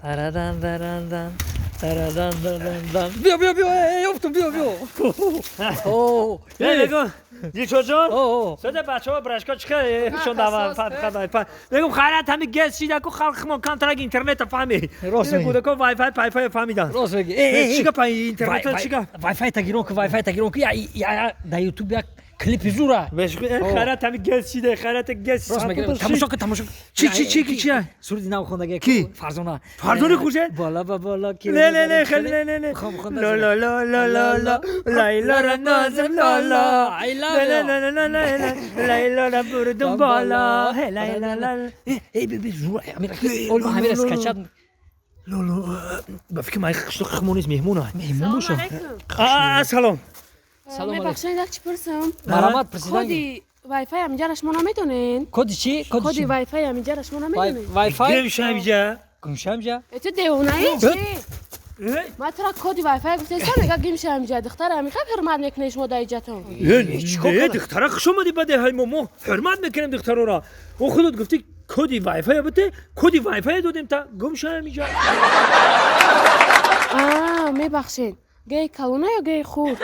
Тарадан дарандан тарадан дарандан. Биё, биё, биё, ёфтум, биё, биё. О, мегум, Дилшодҷон. О, сода бачаҳо брашко чихе шон дава фат мегум, хайрат, ҳами гез шида ку, халқмон камтарак интернета фаҳми. Рост мегӣ. Кӯдако вайфай пайфай фаҳмидан. Рост мегӣ. Чӣ гапа, интернета чӣ гап? Вайфай тагирон ку, вайфай тагирон ку, я да ютуб як клипи зура. Хайрат, ҳами гез шида, хайрат, гез. Рост мегӣ. Тамошо кун, тамошо кун. Чӣ, чӣ, чӣ, ки, чи? Суруди нав хондаги. Ки? Фарзона. Фарзони Хуршед? Бола ба бола ки. Не, не, не, хеле не, не, не. Хом хонда. Ло ло ло ло ло ло, Лайлора нозим ло ло. I love Не, you. не, не, не, не, не, Лайлора бурдум бола. Хе, лайла ла. Эй, би, би, зура. Амира, ол ҳамира скачать. Ло ло, ба фикр ман қишлоқ химон нест, меҳмона. Меҳмон боша. А, салом. Салом алейкум. Мебахшед, як чӣ пурсам? Марҳамат, президент. Коди вайфай ҳаминҷара шумо наметонен? Коди чӣ? Коди Коди чӣ? вайфай ҳаминҷара шумо наметонен? Вайфай? Гемшамҷа. Гумшамҷа? Э, ту девонаи чӣ? Э? Ман тура коди вайфай гуфтестам, мега гимша ҳаминҷа. Духтара ҳамиқаб ҳурмат мекунед шумо дар иҷатон. Не, духтара, хуш омадӣ ба деҳаи мо. Мо ҳурмат мекунем духтарора. О, худот гуфтӣ коди вайфай бите, коди вайфай додем, та гум шамиҷа. А, мебахшед, геи калона ё геи хурд?